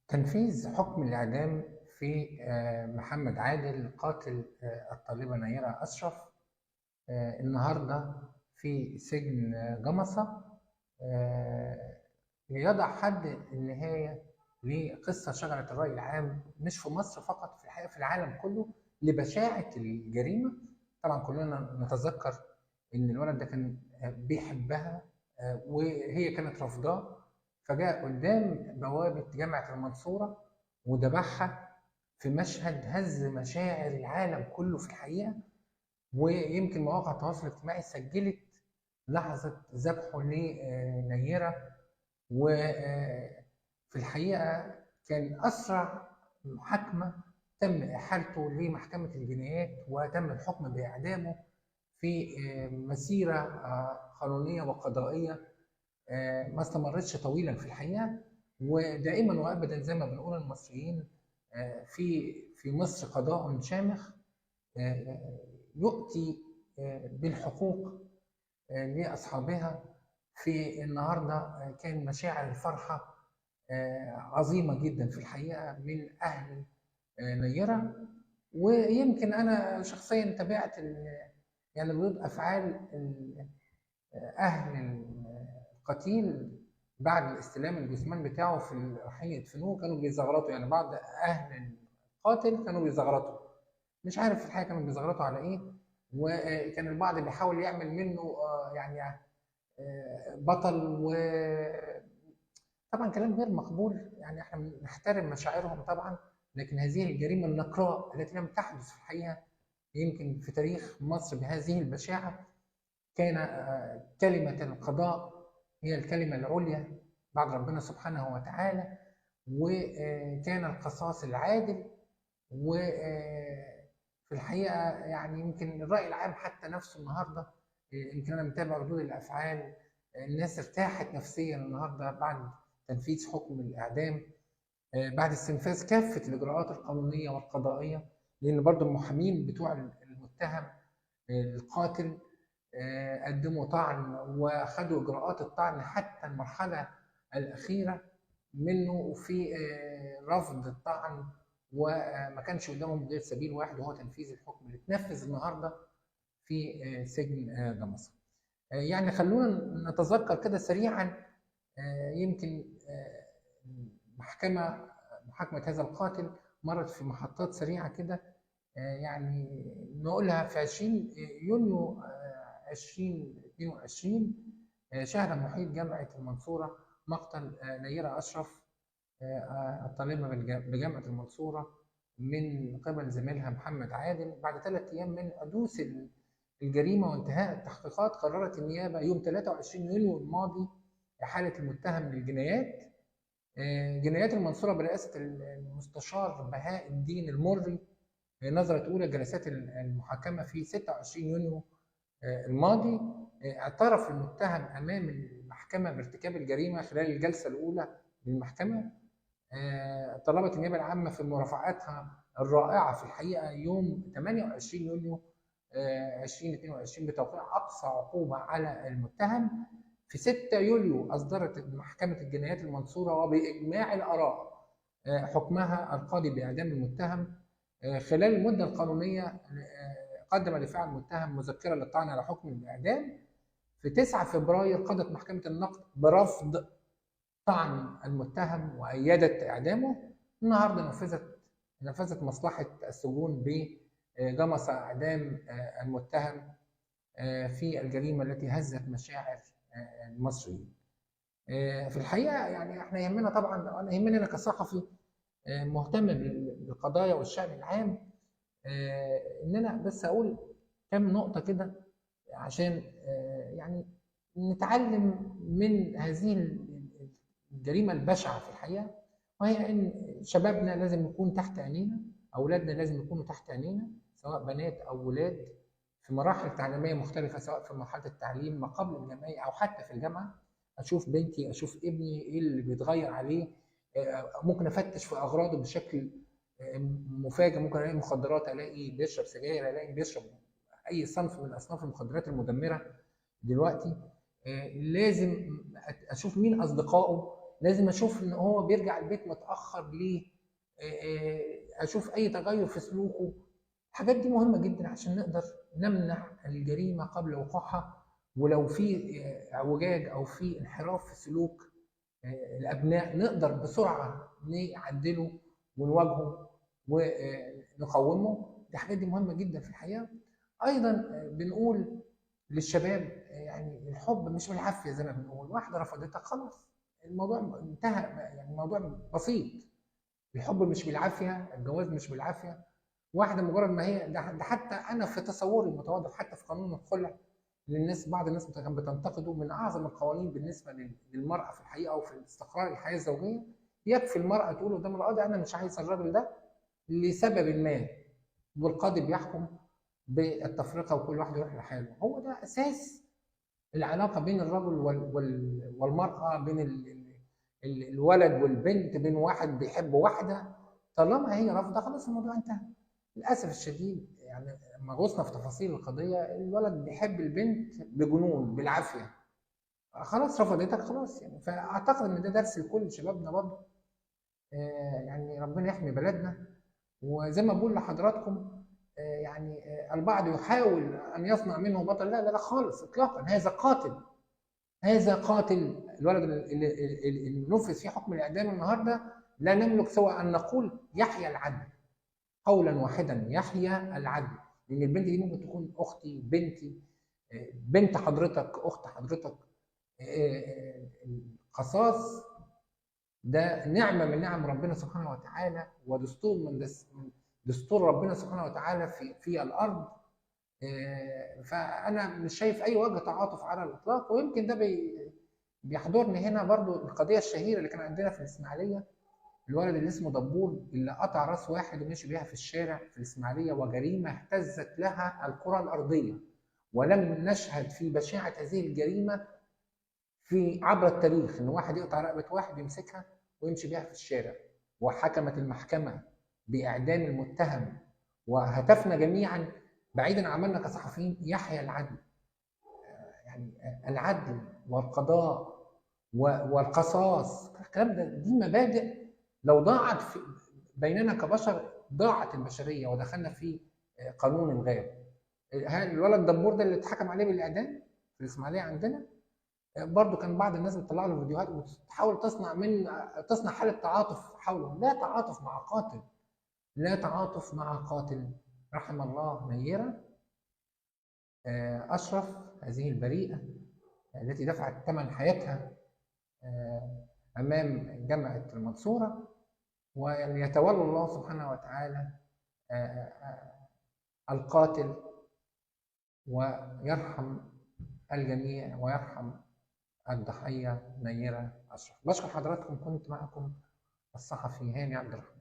تنفيذ حكم الإعدام في محمد عادل قاتل الطالبة نيرة أشرف النهاردة في سجن جمصة، ليضع حد النهاية لقصة شغلت الرأي العام مش في مصر فقط، في الحقيقة في العالم كله، لبشاعة الجريمة. طبعا كلنا نتذكر إن الولد ده كان بيحبها وهي كانت رافضاه، فجاء قدام بوابة جامعة المنصورة وذبحها في مشهد هز مشاعر العالم كله في الحقيقة. ويمكن مواقع التواصل الاجتماعي سجلت لحظة ذبحه لنيرة، وفي الحقيقة كان أسرع محاكمة تم إحالته لمحكمة الجنايات وتم الحكم بإعدامه في مسيرة قانونية وقضائية ما استمرتش طويلا في الحقيقة. ودائما وأبدا زي ما بنقول المصريين، في مصر قضاء شامخ يؤتي بالحقوق لأصحابها. في النهارده كان مشاعر الفرحة عظيمة جدا في الحقيقة من أهل نيرة. ويمكن أنا شخصيا تابعت يعني ردود أفعال أهل القتيل بعد استلام الجثمان بتاعه في رايحين يدفنوه، كانوا بيزغرطوا. يعني بعض أهل القاتل كانوا بيزغرطوا، مش عارف في الحقيقة كانوا بيزغرطوا على إيه. وكان البعض بيحاول يعمل منه يعني بطل، و طبعا كلام غير مقبول. يعني احنا نحترم مشاعرهم طبعا، لكن هذه الجريمة النكراء التي لم تحدث في الحقيقة يمكن في تاريخ مصر بهذه البشاعة، كان كلمة القضاء هي الكلمة العليا بعد ربنا سبحانه وتعالى، وكان القصاص العادل. وفي الحقيقة يعني يمكن الرأي العام حتى نفسه النهاردة، يمكن أنا متابع ردود الأفعال، الناس ارتاحت نفسيا النهاردة بعد تنفيذ حكم الإعدام، بعد استنفاذ كافة الإجراءات القانونية والقضائية، لأن برضو المحامين بتوع المتهم القاتل قدموا طعن وخدوا إجراءات الطعن حتى المرحلة الأخيرة منه في رفض الطعن، وما كانش قدامهم غير سبيل واحد وهو تنفيذ الحكم اللي اتنفذ النهارده في سجن جمصة. يعني خلونا نتذكر كده سريعا، يمكن محاكمة هذا القاتل مرت في محطات سريعة كده، يعني نقولها في 20 يونيو 2022 شهد محيط جامعة المنصورة مقتل نيرة أشرف الطالبة بجامعة المنصورة من قبل زميلها محمد عادل. بعد 3 أيام من حدوث الجريمة وانتهاء التحقيقات، قررت النيابة يوم 23 يونيو الماضي إحالة المتهم للجنايات، جنايات المنصورة برئاسة المستشار بهاء الدين المري. نظرت أولى جلسات المحاكمة في 26 يونيو الماضي. اعترف المتهم أمام المحكمة بارتكاب الجريمة خلال الجلسة الأولى للمحكمة. طلبت النيابة العامة في مرافعتها الرائعة في الحقيقة يوم 28 يونيو 2022 بتوقيع أقصى عقوبة على المتهم. في 6 يوليو أصدرت محكمة الجنايات المنصورة وبإجماع الآراء حكمها القاضي بإعدام المتهم. خلال المدة القانونية قدم دفاع المتهم مذكرة للطعن على حكم الإعدام. في 9 فبراير قضت محكمة النقض برفض طعن المتهم وأيدت إعدامه. النهارده نفذت مصلحة السجون بجمصة إعدام المتهم في الجريمة التي هزت مشاعر المصريين. في الحقيقة يعني احنا يهمنا طبعا، أنا يهمني أنا كصحفي مهتم بالقضايا والشأن العام، إن أنا بس أقول كم نقطة كده عشان يعني نتعلم من هذه الجريمة البشعة في الحقيقة، وهي إن شبابنا لازم يكون تحت عينينا، أولادنا لازم يكونوا تحت عينينا، سواء بنات أو ولاد، في مراحل تعليمية مختلفة، سواء في مرحلة التعليم ما قبل الجامعية أو حتى في الجامعة. أشوف بنتي، أشوف ابني، إيه اللي بيتغير عليه، ممكن أفتش في أغراضه بشكل مفاجئ، ممكن ألاقي مخدرات، ألاقي بيشرب سجاير، ألاقي بيشرب أي صنف من أصناف المخدرات المدمرة دلوقتي. لازم أشوف مين أصدقائه، لازم اشوف ان هو بيرجع البيت متاخر ليه، اشوف اي تغير في سلوكه. الحاجات دي مهمة جدا عشان نقدر نمنع الجريمة قبل وقوعها. ولو في اعوجاج او في انحراف في سلوك الابناء نقدر بسرعة نعدله ونواجهه ونقومه. دي الحاجات دي مهمة جدا في الحقيقة. ايضا بنقول للشباب يعني الحب مش بالعافية، زي ما بنقول واحدة رفضتك خلاص الموضوع انتهى، يعني الموضوع بسيط. الحب مش بالعافية، الجواز مش بالعافية. واحدة مجرد ما هي ده حتى انا في تصوري المتواضع حتى في قانون الخلع للناس، بعض الناس كانت بتنتقده، من اعظم القوانين بالنسبة للمراة في الحقيقة وفي استقرار الحياة الزوجية. يكفي المراة تقول قدام القاضي انا مش عايز الراجل ده لسبب ما، والقاضي بيحكم بالتفرقه وكل واحد يروح لحاله. هو ده اساس العلاقة بين الرجل والمراة، بين الولد والبنت، بين واحد بيحب واحدة. طالما هي رافضه خلاص الموضوع انتهى. للاسف الشديد يعني لما غوصنا في تفاصيل القضية، الولد بيحب البنت بجنون بالعافية، خلاص رفضتك خلاص يعني. فاعتقد ان ده درس لكل شبابنا برضه. يعني ربنا يحمي بلدنا. وزي ما بقول لحضراتكم يعني البعض يحاول ان يصنع منه بطل، لا لا لا خالص اطلاقا، هذا قاتل، هذا قاتل. الولد اللي نفذ فيه حكم الاعدام النهارده لا نملك سوى ان نقول يحيى العدل، قولا واحدا يحيى العدل. لان البنت دي ممكن تكون اختي، بنتي، بنت حضرتك، اخت حضرتك. القصاص ده نعمه من نعم ربنا سبحانه وتعالى، ودستور من دستور ربنا سبحانه وتعالى في الارض. فانا مش شايف اي وجه تعاطف على الاطلاق. ويمكن ده بيحضرني هنا برضو القضية الشهيرة اللي كان عندنا في الاسماعيلية، الولد اللي اسمه دبور اللي قطع راس واحد ومشي بيها في الشارع في الاسماعيلية، وجريمة اهتزت لها الكره الارضية، ولم نشهد في بشاعه هذه الجريمة في عبر التاريخ، ان واحد يقطع رقبة واحد يمسكها ويمشي بيها في الشارع. وحكمت المحكمة باعدام المتهم، وهتفنا جميعا بعيدا عن عملنا كصحفيين يحيى العدل. يعني العدل والقضاء والقصاص، الكلام ده دي مبادئ لو ضاعت بيننا كبشر ضاعت البشرية ودخلنا في قانون الغاب. الولد دبور ده اللي اتحكم عليه بالاعدام في الاسماعيلية عندنا، برضو كان بعض الناس بتطلع له فيديوهات وتحاول تصنع حاله تعاطف حوله. لا تعاطف مع قاتل، لا تعاطف مع قاتل. رحم الله نيره اشرف، هذه البريئة التي دفعت ثمن حياتها امام جامعه المنصورة. ويتولى الله سبحانه وتعالى القاتل ويرحم الجميع ويرحم الضحية نيره اشرف. بشكر حضراتكم، كنت معكم الصحفي هاني عبد الرحمن.